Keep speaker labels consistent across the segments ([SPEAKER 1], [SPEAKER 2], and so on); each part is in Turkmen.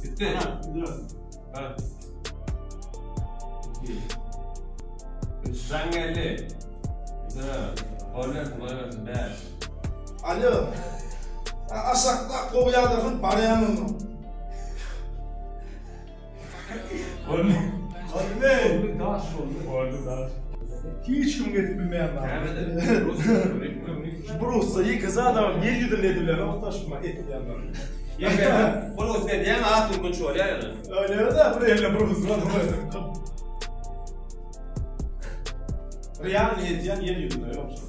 [SPEAKER 1] Gitdi. Ha. Üç jaň geldi. Dört. Gol bersin, gol bersin. Bäş.
[SPEAKER 2] Alo. Aşakda gowy ýagdaýsyn barýan onda.
[SPEAKER 1] Boldy.
[SPEAKER 2] Boldy.
[SPEAKER 3] Daş boldy.
[SPEAKER 1] Boldy daş.
[SPEAKER 2] Hiç kim gelip bilmeýän zat.
[SPEAKER 1] Näme-de?
[SPEAKER 2] Brusda ýeke adam ýer ýüzünde edilen ogtaşma etýänler.
[SPEAKER 1] Ýeke. Brus edýän az mümkin bolýar ýöne.
[SPEAKER 2] Öyle-de bir elle Brus var. Real edýän ýer ýüzünde ýok şu.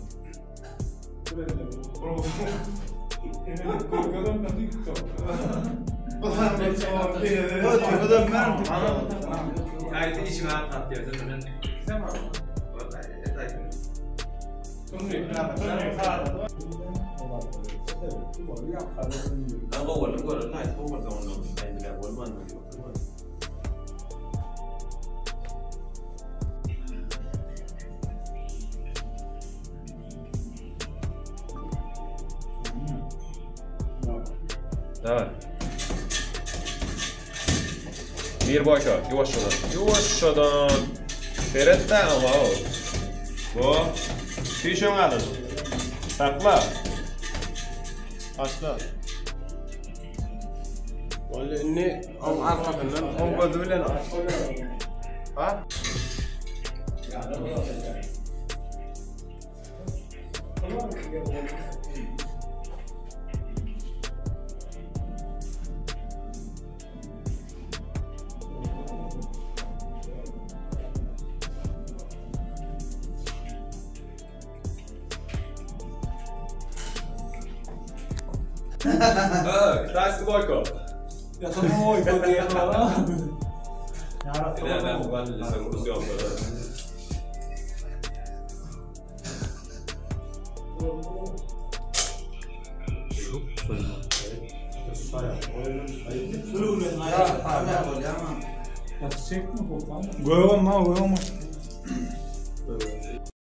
[SPEAKER 2] Bir elle Brus.
[SPEAKER 3] Korkadan da TikTok.
[SPEAKER 1] Aýdy işiňe at atýar sen.
[SPEAKER 3] Sen bak.
[SPEAKER 1] Ben gowalyny görelim, aýt gowalsa onda aý bile bolman Dawaj. Bir boýka, ýuwaşjadan. Ýuwaşjadan. Seret-dä, wow. Bu süýşüň alyş. Sakla.
[SPEAKER 2] Başla.
[SPEAKER 1] Boldy indi oň arkasyndan oň gözi bilen aç. Ha? Ha, Kitajski boýko.
[SPEAKER 3] Ja to boýko diýen bar.
[SPEAKER 1] Ine, ben bu sen rus ýolda.
[SPEAKER 3] Gögem ma, gögem.